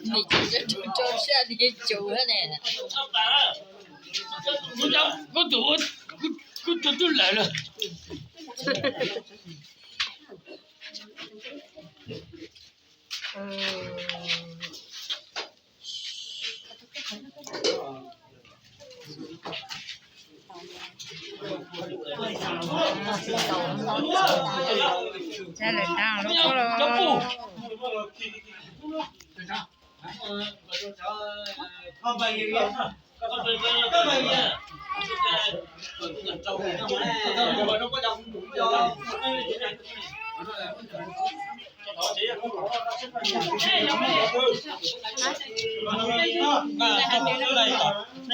Nws tsis tso siab li tsuv ne. Kuv tus, kuv tus tub lawm lawm. Lawv nta lub koj los.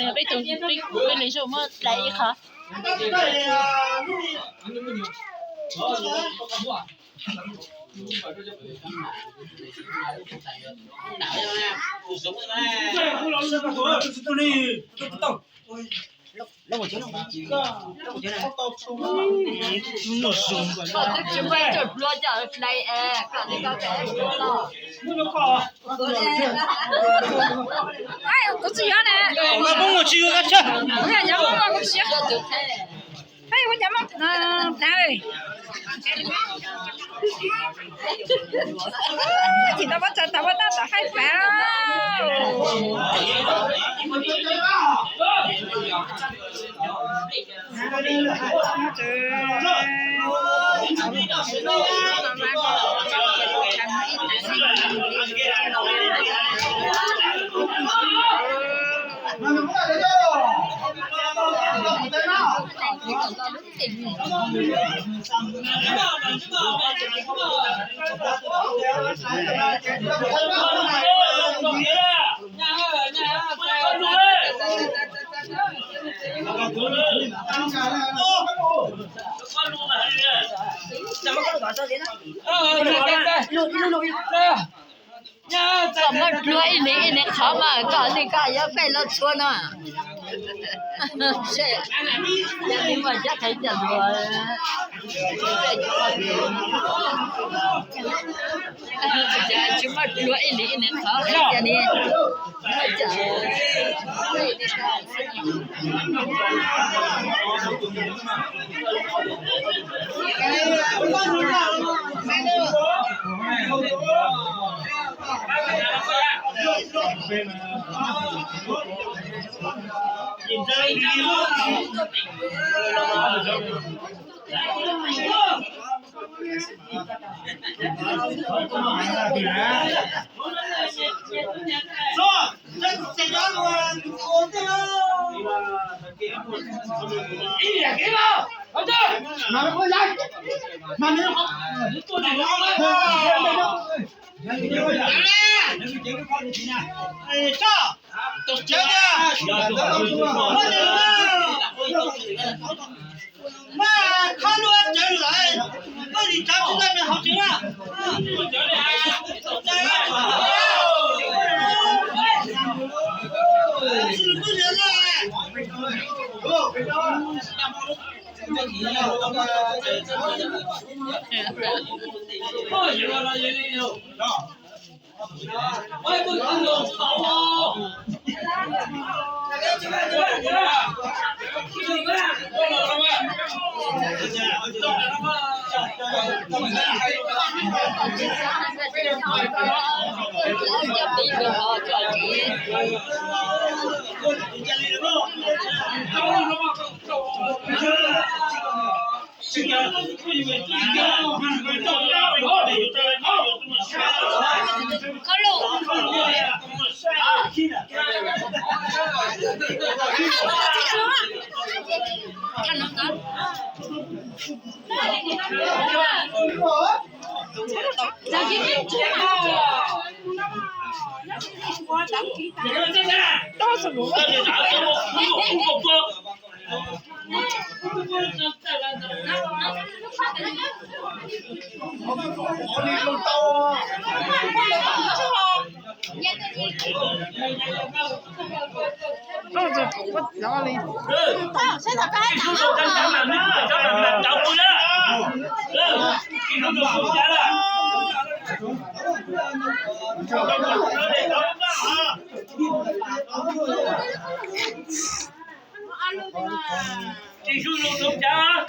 Peb tus, peb, peb li zog muab dai ib qho. Koj twb tsis muaj ib tug hluas coj hlais es koj li koj tseem hluas los. Kuv tsis yuav na. Kuv yog cov Hmoob no kuv tsis yuav. Hais ua cas muab, tsis tau muab tso tau muab tab tom haib pab. Koj muab dluav ib leeg ib leeg qhov mas koj li koj yuav pheej los txhua no. Yog li mas cov qhia cov luag, cas tsis muaj dluav ib leeg ib leeg qhov li cas ni. Tsis zoo zoo cav.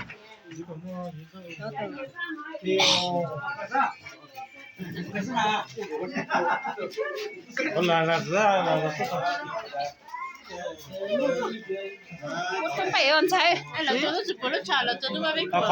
Ntxhais, lawv tsis pom lub tshav, lawv tsis pom lub tshav.